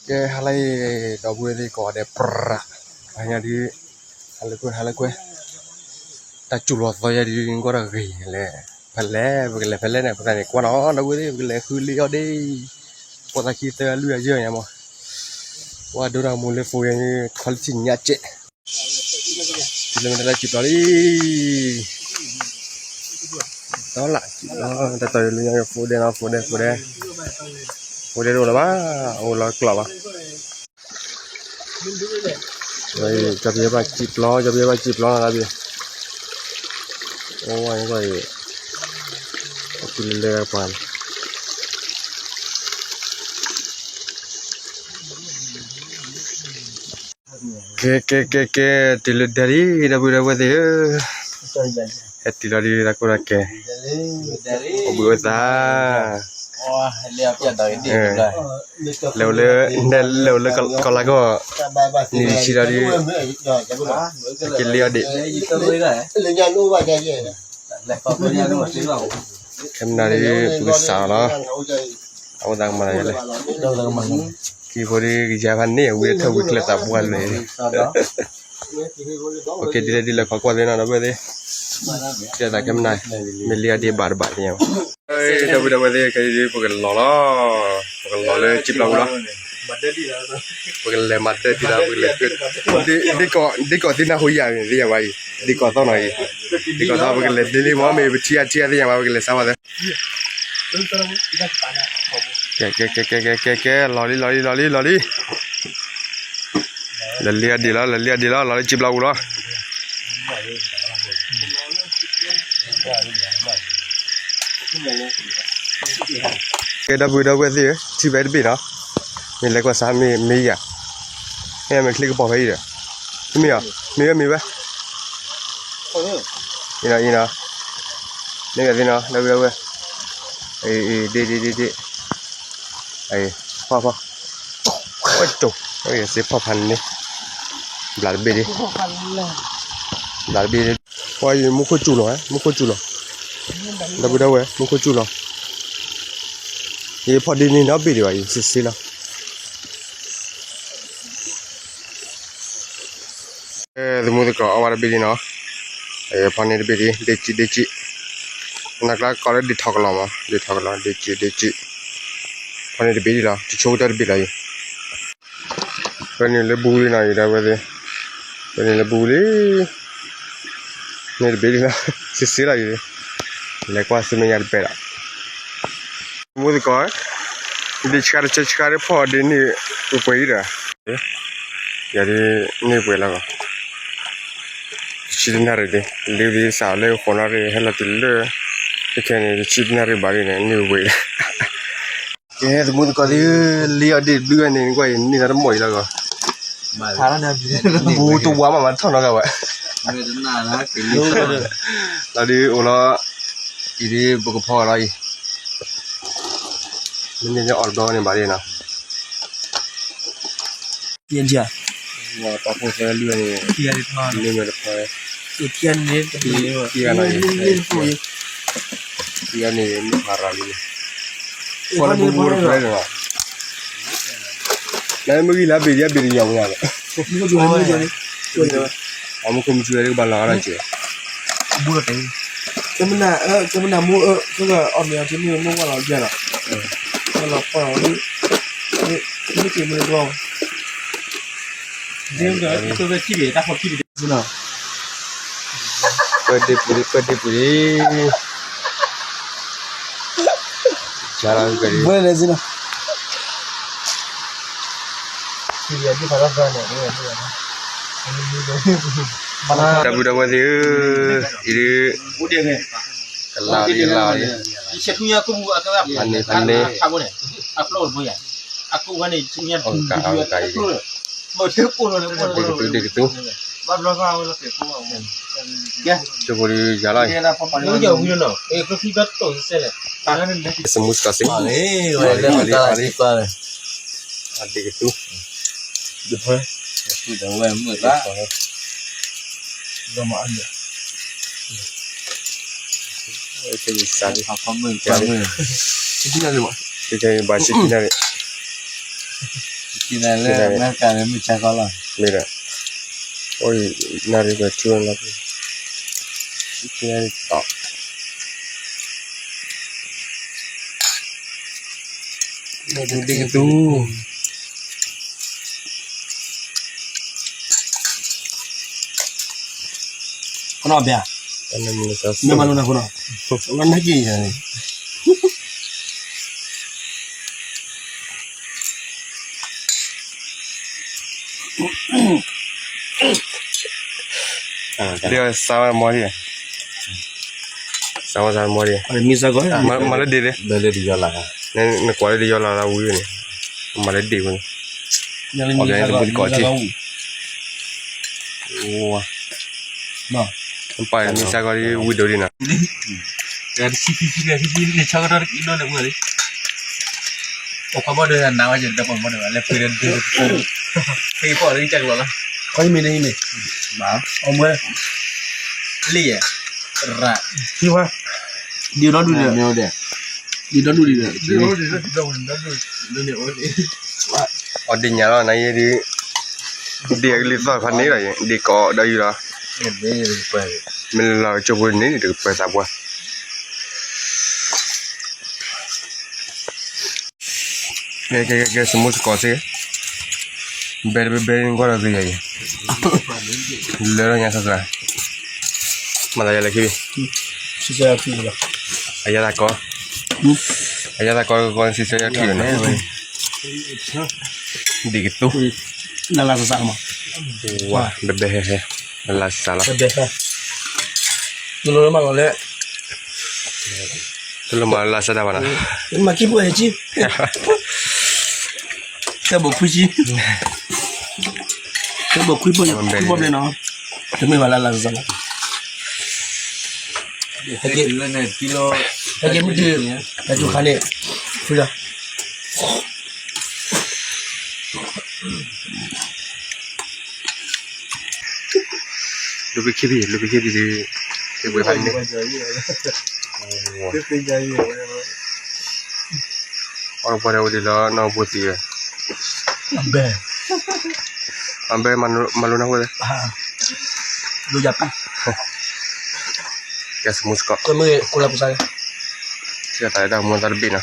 ကဲ ဟါလၢအံၤ ဒီပုၢ်ဝဲၢ်သ့ၣ်ကိးဂၤဒဲး ပြၢ် ဟါညါဒုး ဟါလၢကွဲ ဟါလၢကွဲ တၢ်စူၤလီၤသီယါဒုး ကွၢ်တၢ်ဂ့ၤလဲၣ် ဖဲလဲၣ် ပကလဲၤဖဲလဲၣ်န့ၣ် ပသးန့ၣ်ကွၢ်နီၤ ဒီပုၢ်ဝဲၢ်သ့ၣ် ပကလဲၤဃုလ့အီၣ်ဒ့ၣ် ပိာ်သးခံသၢလွံၢ်အယဲၢ်ညါမး ဝဲဒိတၢ်မူလၢ phone ယါ quality ညါကဲး လၢမ့ၢ်တၢ်လၢစံၣ်ပျီလံ ဒီးလၢ တၢ်တီၤယိၤလံ phone ဒဲးနီၤ phone ဒဲး phone ဒဲး phone ဒဲးတအိၣ်လၢၤဘၣ် အိၣ်လီၤကျိးဘၣ် ကၠီပယဲဘၣ်စံၣ်ပျီ ကၠီပယဲဘၣ်စံၣ်ပျီနီၤ တၢ်ဘ့ၣ် အိၣ်ဝဲအံၤ အတုၤလၢလဲၤပှၤန့ၣ် ကဲ ကဲ ကဲ ကဲ တုၤလၢဒဲးလံ ဒီပုၢ်ဒီဝဲၢ်သ့ၣ်ဧၢ, ဟဲတုၤလီၤဒ်တၢ်ကိၢ်တၢ်ဂီၤ, အိၣ်ဘှံးအိၣ်သါ, လဲၤအိၣ်လၢ လဲၤအိၣ်လၢကီၢ်လါကီၢ်, နံၣ်တဆံလီၤဒ်, က့ၤလ့အီၣ်ဒံး ခဲမနၤဒ် ပကစးအီၤလီၤ, အအိၣ်သးကမၤလၢလဲၣ်, ခံဖိဒ်ကယၤဖးန့ၣ် အဝံထၢၣ်ဝံကျဲသးပှၢ်လဲၣ်, အိၣ်က့ၤဒ်လဲၣ်ဒ်လဲၣ် ခိးကွၢ်သ့နီၤ ဒီပုၢ်ဝဲၢ်သ့ၣ်, ကဲသးခဲမနၤ, မ့ၢ်လ့အီၣ်ဒံးဘၣ်တဘၣ်သ့ၣ်ညါဘၣ်, ဒီပုၢ်ဝဲၢ်သ့ၣ် ခဲအံၤဒ် ပကလီၤလီၤ, ပကလီၤလၢစံၣ်ပျီပူၤလီၤ. ပကလဲၤမၤဒၢတံၢ်လီၤ, ပကလဲၤ, ဒ်ကိးသ့ၣ်နၢ်ဟူယၤန့ၣ် သ့ၣ်ညါဘၣ်အံၤ, ဒ်ကိးသီၣ်နီၤအံၤ, ဒ်ကိးသီၣ် ပကလဲၤဒ့လံမ့ၢ် မ့ၢ်ပထံၣ်အါထံၣ်အါသ့ၣ်ညါဘၣ် ပကလဲၤစးဘၣ်သ့ၣ်, ကဲ ကဲ ကဲ ကဲ ကဲ ကဲ လီၤလံ လီၤလံ လီၤလံ လီၤလံ, လဲၤလ့အီၣ်ဒံးလီၤ လဲၤလ့အီၣ်ဒံးလီၤ လီၤလၢစံၣ်ပျီပူၤလီၤ. ကဲ ဒီပုၢ်ဝဲၢ်သ့ၣ်ဧၢ, ထံၣ်ဖဲတဘ့ၣ်နီၤ, မ့ၢ်လဲၤကွၢ်စး မ့ၢ်မ့ၢ်ယၤ, မ့ၢ်မ့ၢ်ချ့ကပီၤဖဲအံၤဒီး, မ့ၢ်အီၤ, မ့ၢ်ဝဲမ့ၢ်ဝဲ, အံၤနီၤ အံၤနီၤ, မ့ၢ်ဝဲသ့ၣ်နီၤ ဒီပုၢ်ဝဲၢ်, အံၤ ဒ့ ဒ့ ဒ့ ဒ့ ဖီၣ်ဖီၣ်, အိၣ်တိၤ စ့ဖီၣ်ဖးန့ၣ်, ဘျးတဘ့ၣ်ဒ့, ဘျးတဘ့ၣ်ဒ့, ပှၤအံၤမူခိၣ်စူၤလီၤ မူခိၣ်စူၤလီၤ, ဒီပုၢ်ဝဲၢ် မူခိၣ်စူၤလီၤ, ယဖီၣ်ဒ့န့ၣ်နီတဘ့ၣ်ဒံးဘၣ် ယစ့စ့လီၤ. သမူသကိး အီၣ်ဝဲတဘ့ၣ်ဒံးနီၤ, ဖီၣ်န့ၢ်တဘ့ၣ်ဒံး ဒ့စံၣ် ဒ့စံၣ်, နကျါကိးလၢဒ့ထီၣ်ကလီၤမး ဒ့ထီၣ်ကလီၤ ဒ့စံၣ် ဒ့စံၣ်, ဖီၣ်န့ၢ်တဘ့ၣ်ဒံးလီၤ တဆိကတၢၢ်တဘ့ၣ်လီၤအံၤ, ပၢနုာ်လၢဘူးလံနီၤ ယဒီပုၢ်ဝဲၢ်သ့ၣ်, ပၢနုာ်လၢဘူးလံ, န့ၢ်တဘ့ၣ်ဒံးလီၤ စ့စ့လီၤအံၤ, လဲၤကွၢ်ဆူမဲာ်ညါတပဲာ်ဒီး သမူသကိး, ဒ့ဆှါတဆှါဆှါဒ်ဖီၣ်ဒ့န့ၣ် ပှဲၤပှဲၤအံၤဒီး, ယၤဒ်န့ၢ်ပှဲၤလီၤ, တဆံတနၣ်ရံၣ်ဒ့, လ့ဝံစးလၢဃိးနၣ်ရံၣ် ဟဲလီၤတုၤလၢ, တခဲန့ၣ် တဆံတနၣ်ရံၣ်ဘၣ်ဒ်န့ၣ် န့ၢ်ပှဲၤလီၤ. ကဲ သမူသကိးသ့ၣ်ဧၢ, လ့အီၣ်ဒ့ဒုန့ၣ် ကွၢ်အံၤန့ၢ်သးတမီၢ်အံၤလီၤဂီၢ်, ဘူးတဝါမးမးထီၣ်နီတဂၤဝဲ, လီၤဒုးအိၣ်လီၤ, အံၤဒ်ပကဖီလီၤအံၤ, မ့ၢ်န့ၣ်အီၣ်တဘျီန့ၣ်ဘၣ်လံနီၤ. ပှၤဖိသၢလွံၢ်န့ၣ်, ထံဂၤန့ၣ်, ထံဂၤန့ၣ်, ထံဂၤန့ၣ် မ့ၢ်ဖးရၤလံန့ၣ်, ဖီလၢပူၤပူၤတဖျၢၣ်န့ၣ်လီၤ, နမ့ၢ်ဂံၢ်လၢအဘ့ၣ်ဒံး အဘ့ၣ်တညီမ့ၢ်ဧါ, အမူခိၣ်မုၢ်ဆူၣ်ဝဲဒၣ်ကဘၣ်လီၤအါထီၣ်က့ၤ, ကဲမနၤ, ကဲမနၤမ့ၢ်အၢ, ကဲမနၤမ့ၢ်အီၣ်မ့ၢ်အီၤ မ့ၢ်ဝဲလီၤယဲလီၤ, လီၤဖီလီၤ, မ့ၢ်က့ၤမ့ၢ်တဘျီ ပၢဒ့ပူၤလံ ပၢဒ့ပူၤလံ, ဘၣ်လဲၣ်စ့ၢ်နီၤ, ဒီပုၢ်ဒီဝဲၢ်သ့ၣ်ဧၢ, အံၤဒ် ကလါလံ ကလါလံ, ဖးန့ၢ် ဖးန့ၢ်, အီၣ်ကး အီၣ်ကးအံၤ, ဒ့ကသူ ဒ့ကသူ, ကၠိဖိဒ်ယၤလီၤအံၤ, သမူသကိးစ့ၢ်, ဒ့ကသူ, ဘၣ်ဆံးနၣ်ရံၣ်, ဘၣ်ဆံးနၣ်ရံၣ်, လၢအမဲရကၤလၢမုၢ်ဆါခီလီၤ. မ့ၢ်ဒီး, အိၣ်နၣ်ရံၣ်ကဆူၣ်လီၤ, ဆူၣ်နၣ်ရံၣ်တီၤ, ဒ်ကသူ ခီနီၤဘၣ်, မ့ၢ်မၤလိနၤခီနီၤ, လီၤနၢ်က့ၤယၤန့ၣ်, ဒ်စါဝဲမီၢ်ဒံး, စါဝဲစါမီၢ်ဒံး, မၤလၢဒ့ၣ်လံ, နကွၢ်လၢဒ်ယီၤလီၤလၢဝံၤန့ၣ်, မၤလၢဒ့ၣ်ဝဲန့ၣ်, အီၣ်ကဲန့ၣ်တဘုကီးက့ၤ ပၢ်မံစါကီးဒ်ဝံၤဒိၣ်ဒံးနီၤ, ဆံဆံဆံဆံန့ၣ်ဆၢကတီၢ်တကံလိာ်လၢပှၤလံ, ပှၤဘီၣ်ဒီးနါဝဲယတပှၤဘီၣ်ဒီးလၢပှၤဒီး, ဟဲကီးလၢကၢ်ကလီၤလီၤ, ခီမ့ၢ်န့ၣ်မ့ၢ်, အမွဲ, လံယဲ, ရၣ်, ဒ်ဒီဒူၣ်ဒီး, ဒ်ဒီဒူၣ်ဒီး, အီၣ်ဒ့ၣ်ညါလီၤနၤယဲဒ် ဒ့ၣ်အကလံၤသီၣ်ဖးန့ၣ်လီၤ, ဒ့ၣ်ကီးဒီးယုၢ်လီၤ, မ့ၢ်လီၤကၠိဖိန့ၣ်တကပၢၤသးပှၢ်, ကဲ ကဲ ကဲ စမူစကီးစ့ၢ်, ဘဲတဘဲဘဲနကွၢ်ဒီးကယၤအံၤ, လၢလီၤညါသးသး, မၤသးယၤလၢခံဘ့ၣ်, အယၤသးကီး, အယၤသးကီးကီးစံးဆၢယၤခံဘ့ၣ်န့ၣ်, ဒ်ကသူ, လၢလၢစစးလီၤမး, ဘဲဘဲဟဲဟဲ, လၢလၢစစးလီၤ, တလိၣ်မၤလီၤလၢ တလိၣ်မၤလၢလၢ်ဆၢဒၣ်ဘၣ်နီၤ, မၤခံပှဲၤကံ, တၢ်ဘိးခွံကံ, တၢ်ဘိးခွံပှဲၤနီၤ, တမ့ၢ်ဘၣ်လၢလၢ်ဆၢဒၣ်, ဟဲက့ၤမုၢ်တုၤ, ဟဲက့ၤခါန့ၣ်, ဖုလီၤ. လူၤဘံခ့ဘံ, လူၤဘံခ့ဘံ, ဝဲဖးန့ၣ်, အီၣ်ပှၤဒီးဝဲဒ်လီၤ နီၢ်ဘိသံဝဲ, အဘဲ, အဘဲမၤလိနၢ်ဟူဝဲ, ကဲ စမူစကီး, ကဲသးဒၣ်မူသးတဘ့ၣ်နီၤ,